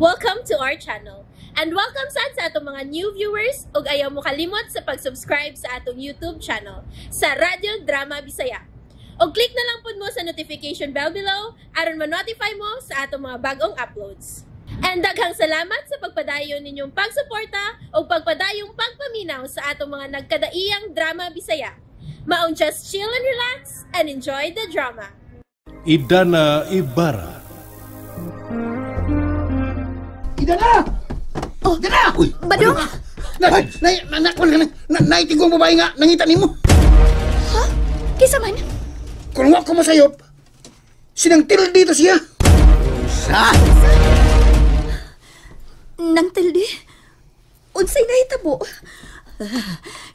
Welcome to our channel. And welcome sad sa atong mga new viewers ug ayaw mo kalimot sa pag-subscribe sa atong YouTube channel sa Radyo Drama Bisaya. Og click na lang pud mo sa notification bell below aron ma-notify mo sa atong mga bagong uploads. And daghang salamat sa pagpadayon ninyong pagsuporta ug pagpadayong pagpaminaw sa atong mga nagkadaiyang drama Bisaya. Maong just chill and relax and enjoy the drama. Idana Ibarra. Idana! Oh, Idana! Uy, Badong! Na, na, na, na, na, na, na, naitigong babae nga, nangita nimo. Ha? Kisa man? Kung wa ko masayop, sinang tildi to siya. Sa? Nang tildi? Unsay nahitabo?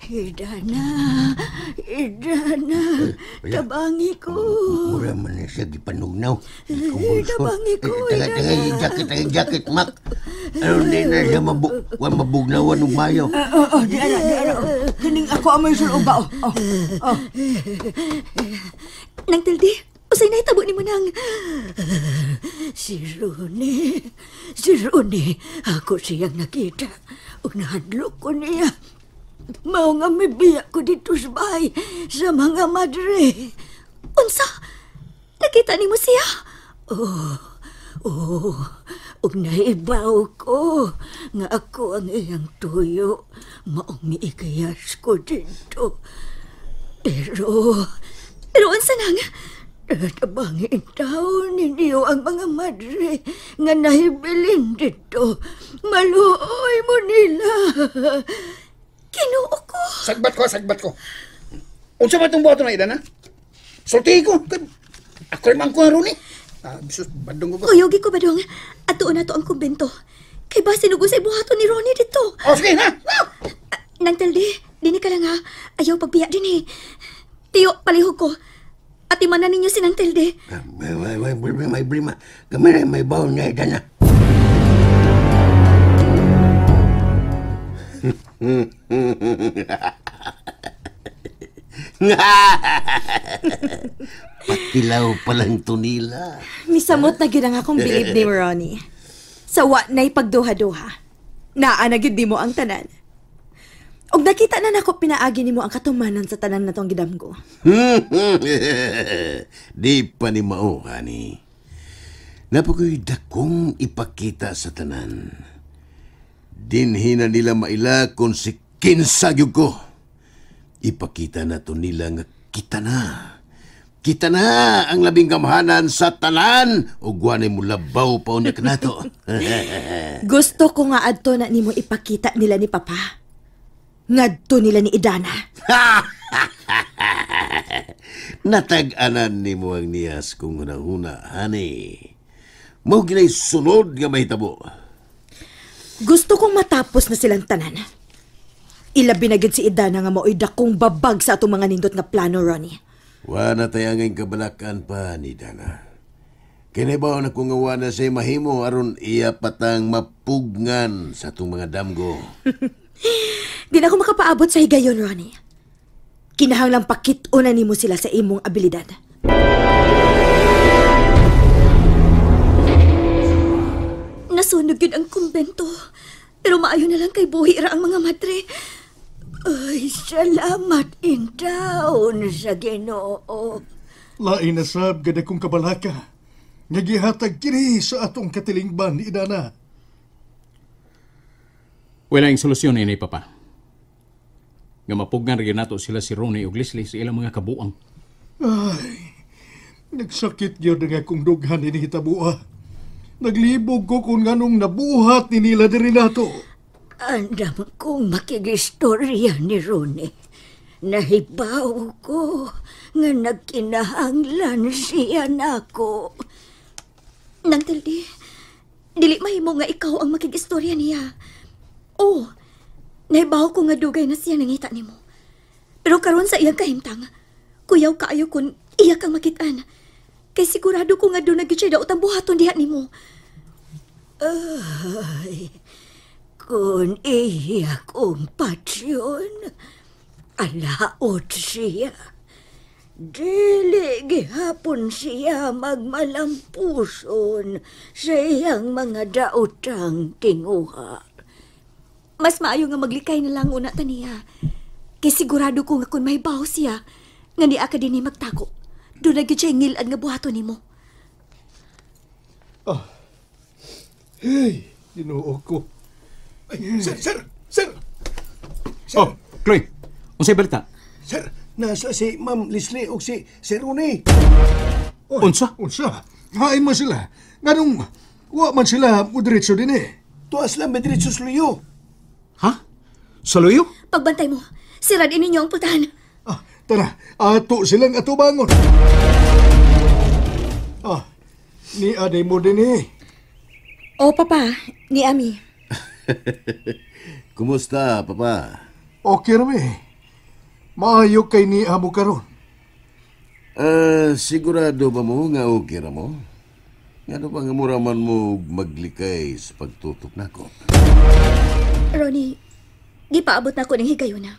Idana, Idana, tabangi ko. Mura man na siya gipanugnaw. Tabangi ko, Tanga, tanga, Idana. jacket, ang jacket, Mac. Ano di na siya mabugnawan ng mayo. Oh, di ara, di ara. Kining ako amoy sulog ba? Oh, oh. Nang tildi, usay nahitabo ni mo nang. Si Ronnie, si Ronnie, ako siyang nakita. Ug nahadlok ko niya. Mao nga mibiya ko dito sa bahay sa mga madre. Unsa? Nakita nimo siya? Oh, oh, ug naibaw ko nga ako ang iyang tuyo. Maong miikayas ko dito. Pero Pero unsa nang? Tabangin taon ninyo ang mga madre nga nahibilin dito. Maluoy mo nila. Kinuo ko. Sagbat ko, sagbat ko. Unsa ba itong buhaton na, Idana? Sultihi ko. Ako rin man ko ron eh. Ah, bisus, badong ko. Kuyugi ko, Badong. Atuon na to ang kumbento. Kay ba sinugusay buhaton ni Ronnie dito? Oh, sige na. Na! Nang taldi, dini ka lang ha. Ayaw pagbiya din eh. Tiyo, palihog ko. At imanan ninyo si Nang Tilde. May problema, may problema. Kami na may bawon na, Idana. Patilaw palang tunila. Misamot na gid ang akong bilib ni Ronnie. Sa wa na'y pagduha-duha. Naa na gid nimo ang tanan. Og nakita na nako pinaagi nimo ang katumanan sa tanan natong gidamgo. Di pa ni mao, honey. Napakoy dakong ipakita sa tanan. Dinhi na nila maila kung si kinsa gyud ko. Ipakita na to nila nga kita na. Kita na ang labing gamhanan sa tanan ug wa mo labaw pa unya kanato. Gusto ko nga adto na nimo ipakita nila ni Papa. Ngadto nila ni Idana. Natag-anan nimo ang niyas kung hunahuna, honey. Mao ginay sunod nga mahitabo. Gusto kong matapos na silang tanan. Ilabi na gid si Idana nga maoy dakong babag sa atong mga nindot nga plano, Ronnie. Wa na tayangay kabalakan pa ni Dana. Kinibaw na kung nga wa na siya mahimo aron iya patang mapugngan sa atong mga damgo. Di na ako makapaabot sa higayon, Ronnie. Kinahanglang pakit-una nimo sila sa imong abilidad. Nasunog yun ang kumbento. Pero maayo na lang kay buhi ra ang mga madre. Ay, salamat intaon sa Ginoo. Lain na sab gad akong kabalaka. Nga gihatag kini sa atong katilingban ni Idana. Wala ang solusyon ini, Papa. Nga mapugnan rin nato sila si Ronnie ug Leslie sa ilang mga kabuang. Ay, nagsakit gyud ang akong dughan ini hitabua. Naglibog ko kung nganong nabuhat ni nila diri nato. Andam kong makigistorya ni Ronnie. Nahibaw ko nga nagkinahanglan siya nako. Nang Tilde, dili mahimo nga ikaw ang makigistorya niya. Oh, nahibaw ko nga dugay na siya nangita nimo. Pero karon sa iyang kahimtang, kuyaw kaayo kun iya kang makitaan. Kay sigurado ko nga doon na gid siya daot ang buhaton diha nimo. Ay, kung iya kong patsyon, alaot siya. Dili gihapon siya magmalampuson sa iyang mga daotang tinguha. Mas maayo nga maglikay na lang una ta niya. Kay sigurado ko nga kung mahibaw siya, nga niya ka din magtago. Doon na gyud siya ngilad nga buhaton nimo. Ah. Hey, Ginoo ko. Ay, sir, sir, sir. Sir. Oh, Chloe, unsay balita? Sir, nasa si Ma'am Leslie o si Sir Ronnie. Unsa? Unsa? Hain man sila. Nganong wa man sila mudiretso din eh. Tuas lang madiretso sa luyo. Ha? Sa luyo? Pagbantay mo, sirad ninyo ang pultahan. Ah, tara, ato silang atubangon. Ah, ni aday mo din eh. Oh, Papa, ni Ami. Kumusta, Papa? Okay rami. Maayo kay ni amo karon. Sigurado ba mo nga okay ra mo? Ngano ba nga mura man mo maglikay sa pagtutok nako? Ronnie, gipaabot na ko ng higayuna.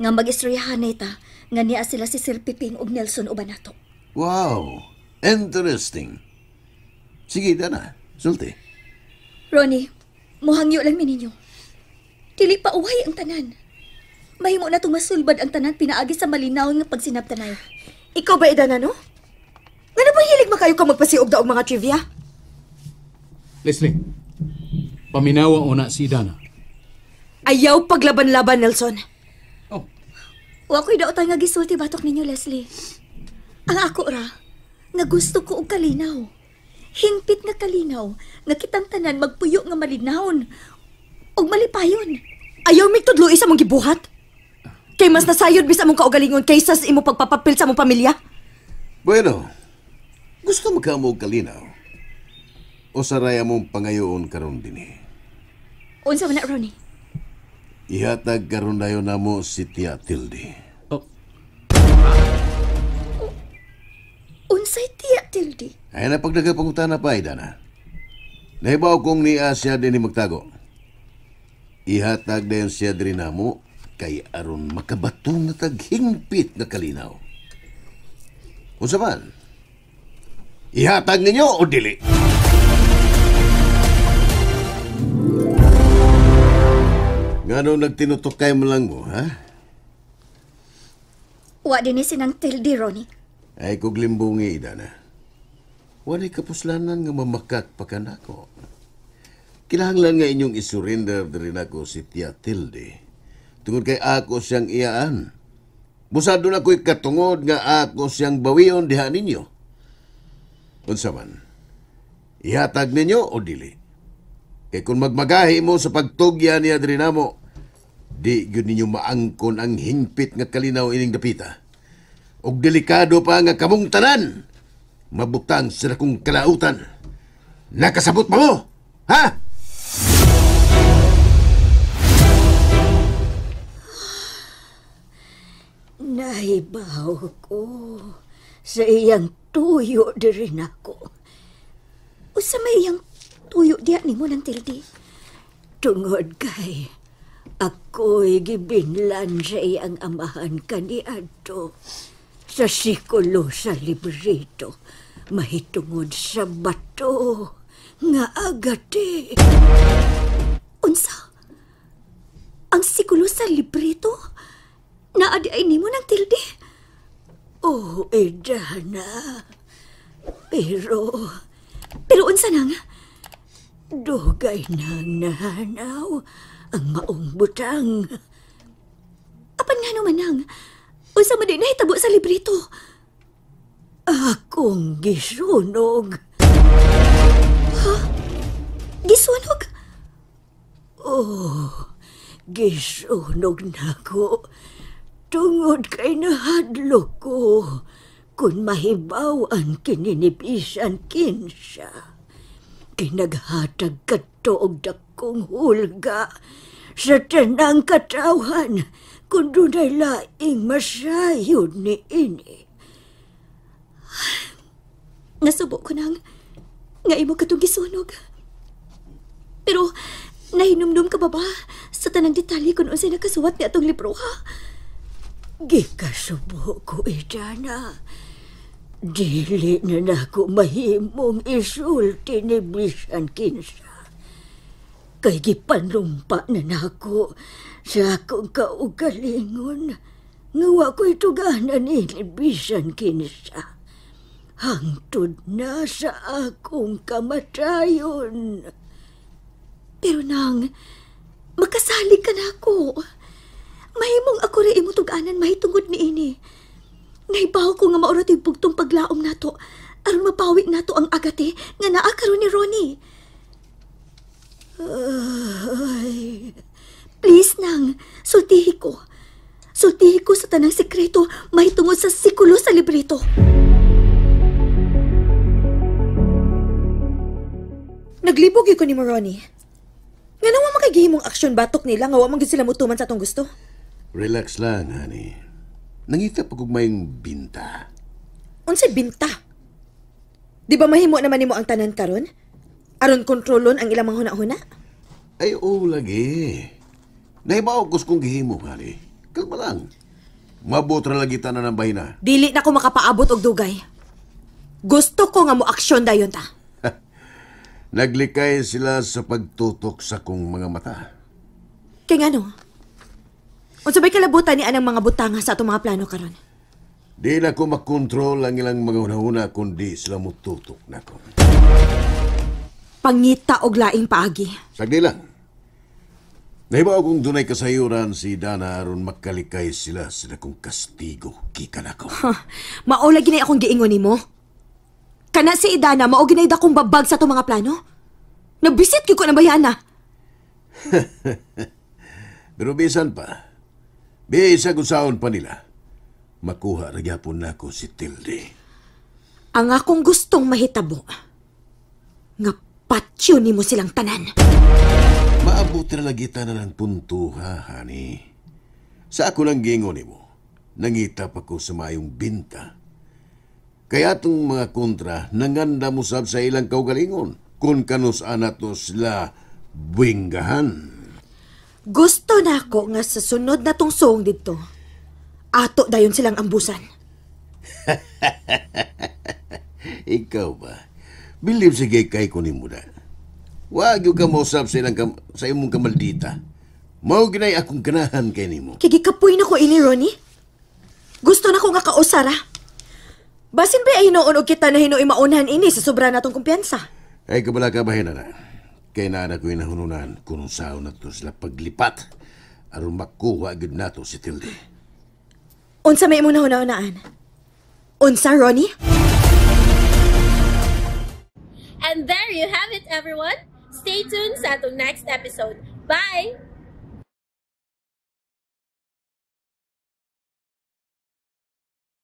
Nga mag-istoryahan na ita, nga niya sila si Sir Piping ug Nelson uban nato. Wow, interesting. Sige, Dana, sulti. Ronnie, muhangyo lang mi ninyo. Dili pa uway ang tanan. Mahimo na itong masulbad ang tanan pinaagi sa malinaw nga pagsinabtanay. Ikaw ba, Idana, no? Ngano ba hilig makayo ka magpasiog daog mga trivia? Leslie, paminawa una si Idana. Ayaw paglaban-laban, Nelson. Oh. Wa ko'y daotan nga gisulti batok ninyo, Leslie. Ang ako ra, nga gusto ko og kalinaw. Hingpit nga kalinaw, nga kitang tanan magpuyo nga malinawon og malipayon. Ayaw migtudloi sa mong gibuhat. Kay mas nasayod bis among kaugalingon kaysa sa imo pagpapapil sa among pamilya. Bueno, gusto mo ka mo og kalinaw? O saraya mong pangayoon karon dinhi? Unsa man na, Ronnie? Ihatag karon dayon namo si Tia Tilde. Oh. Unsay Tia Tilde? Ay na pagdagapangutana pa, Idana. Nahibaw kong niya siya dinhi magtago. Ihatag dayon siya diri namo kay aron makabaton na taghingpit nga kalinaw. Unsa man? Ihatag ninyo o dili? Ngano nagtinutukay mo lang mo, ha? Wa din ni sinang Tilde, Ronnie. Ay kuglimbungi, Idana. Walay kapuslanan nga mamakak pa kanako. Kinahanglan nga inyong isurrender diri nako si Tia Tilde. Tungod kay ako siyang iyaan. Busado na ko'y katungod nga ako siyang bawion diha ninyo. Unsa man, ihatag ninyo o dili? Kay kung magmagahi mo sa pagtugya niya diri namo, di gyud ninyo maangkon ang hingpit nga kalinaw ining dapita. Og delikado pa nga kamong tanan, mabutang sila kong kalautan. Nakasabot pa mo? Ha? Nahibaw ko sa iyang tuyo diri nako. Usa may iyang tuyo diya nimo ng Tilde? Tungod kay ako'y gibinlan sa iyang amahan kaniadto sa sikulo sa librito mahitungod sa bato nga agati. Unsa? Ang sikulo sa librito? Naadi ay nimo ng Tilde? Oh, Idana. Pero unsa nang? Dugay nang nahanaw ang maong butang. Apan nga naman nang, unsa man di nahitabo sa librito? Akong gisunog. Ha? Gisunog? Oh, gisunog nako. Tungod kay nahadlok ko kung mahibaw-an kininipisan kinsa. Kinaghatag kadto og dakong hulga sa tanang katawhan kung dunay laing masayod ni ini. Nasubo ko nang nga imo katong gisunog. Pero nahinumdum ka ba sa tanang detalye kung unsay nakasuwat ni atong libro, ha? Gikasubo ko, Idana. Dili na nako mahimong isulti ni bisan kinsa. Kay gipanumpa na nako sa akong kaugalingon. Nga wa ko'y tuganan ni bisan kinsa. Hangtod na sa akong kamatayon. Pero nang, makasalig ka na ako. Mahimong ako rin imo tug-anan mahitungod ni ini. Nahibaw ko nga maura to'y bugtong paglaom nato aron mapawi nato ang agate nga naa karon ni Ronnie. Ay. Please nang, sultihi ko. Sultihi ko sa tanang sekreto mahitungod sa sikulo sa libreto. Naglibog ko ni mo, Ronnie. Nga nawa makagihimong aksyon batok nila nga wa man gyud sila mutuman sa atong gusto. Relax lang, honey. Nangita pa kog mayong binta. Unsay binta? Di ba mahimo naman nimo ang tanan karon? Aron kontrolon ang ilang mga huna-huna? Ay, oo lagi. Nahibaw ko kung gihimo, honey. Kalma lang. Mabot ra lagi tanan ang bahina. Dili na ko makapaabot og dugay. Gusto ko nga mo aksyon dayon ta. Naglikay sila sa pagtutok sa kong mga mata. Kay ngano? Unsa bay kalabutan ni anang mga butanga sa atong mga plano karon? Di na ko makontrol ang ilang mga hunahuna kundi sila mututok nako. Pangita og laing paagi. Sagdi lang. Nahibaw kong dunay kasayuran si Dana aron makalikay sila sa dakong kastigo gikan nako. Huh. Mao lagi na akong giingon nimo. Kana si Idana mao ginay dakong babag sa atong mga plano. Nabisit gyud ko na bayana. Pero bisan pa, bisa kung saon pa nila, makuha ra gyapon nako si Tilde. Ang akong gustong mahitabo, nga patyo nimo silang tanan. Maabot ra lagi tanan ang punto, ha, honey. Sa ako lang gingon nimo, nangita pa ko sa mayong binta. Kaya atong mga kontra, nanganda mo sab sa ilang kaugalingon, kung kanus ana to sila buwinggahan. Gusto na ako nga sa sunod na tong suong didto, ato dayon silang ambusan. Ikaw ba? Bilib sige kay ko nimo da. Wag yung kamusap sa ilang sa imong kamaldita. Mao ginay akong ganahan kay nimo. Kay gikapoy na ko ini, Ronnie. Gusto na ko nga kausara. Basin ba ay hinuon og kita na hinuoy maunhan ini sa sobra natong kumpiyansa? Ay kabala ka bahin na. Kay naa ko inahununan kung saon na to sila paglipat aron makuha gyud nato si Tilde. Unsa may imong nahuna-hunaan? Unsa, Ronnie? And there you have it, everyone. Stay tuned sa atong next episode. Bye!